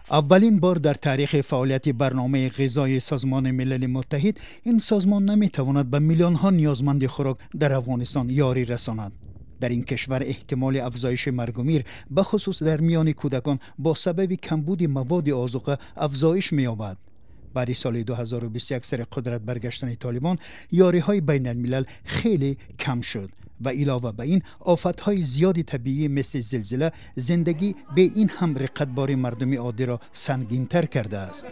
Аввалин бор дар таърихи фаъолияти барномаи ғизои Созмони Милали Муттаҳид ин созмон наметавонад ба миллионҳо ниёзманди хӯрок дар Афғонистон ёрӣ расонад. Дар ин кишвар эҳтимоли афзоиши маргу мир, бахусус дар миёни кӯдакон, бо сабаби камбуди маводи озуқа афзоиш меёбад. Баъди соли 2021 сари қудрат баргаштани Толибон, ёриҳои байналмилал хеле кам шуд ва илова ба ин, офатҳои зиёди табиӣ мисли зилзила зиндагӣ бе ин ҳам риқатбори мардуми оддиро сангинтар кардааст.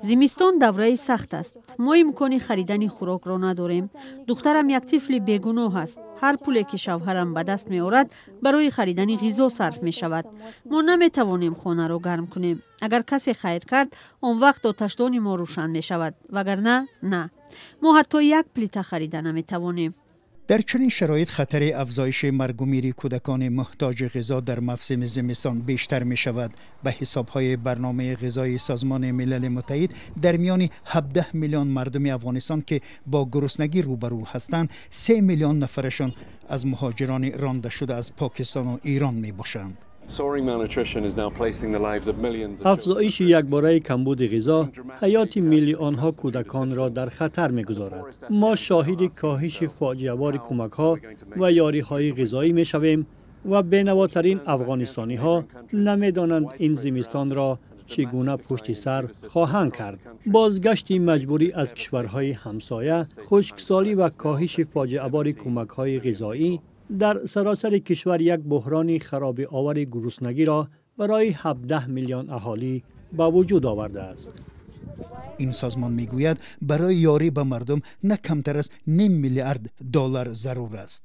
Зимистон давраи сахт аст. Мо имкони харидани хӯрокро надорем. Духтарам як тифли бегуноҳ аст. Ҳар пуле, ки шавҳарам ба даст меорад, барои харидани ғизо сарф мешавад. Мо наметавонем хонаро гарм кунем. Агар касе хайр кард, он вақт оташдони мо рӯшан мешавад, вагарна на. Мо ҳатто як плита харида наметавонем. Дар чунин шароит хатари афзоиши маргу мири кӯдакони муҳтоҷи ғизо дар мавсими зимистон бештар мешавад. Ба ҳисобҳои барномаи ғизои Созмони Милали Муттаҳид, дар миёни 17 миллион мардуми Афғонистон, ки бо гуруснагӣ рӯбарӯ ҳастанд, 3 миллион нафарашон аз муҳоҷирони ронда шуда аз Покистону Эрон мебошанд. Афзоиши якбораи камбуди ғизо ҳаёти миллионҳо кӯдаконро дар хатар мегузорад. Мо шоҳиди коҳиши фоҷиабори кӯмакҳо ва ёриҳои ғизоӣ мешавем ва бенавотарин афғонистониҳо намедонанд, ин зимистонро чӣ гуна пушти сар хоҳанд кард. Бозгашти маҷбурӣ аз кишварҳои ҳамсоя, хушксолӣ ва коҳиши фоҷиабори кӯмакҳои ғизоӣ дар саросари кишвар як буҳрони харобиовари гуруснагиро барои 17 миллион аҳолӣ ба вуҷуд овардааст. Ин созмон мегӯяд, барои ёрӣ ба мардум на камтар аз ним миллиард доллар зарур аст.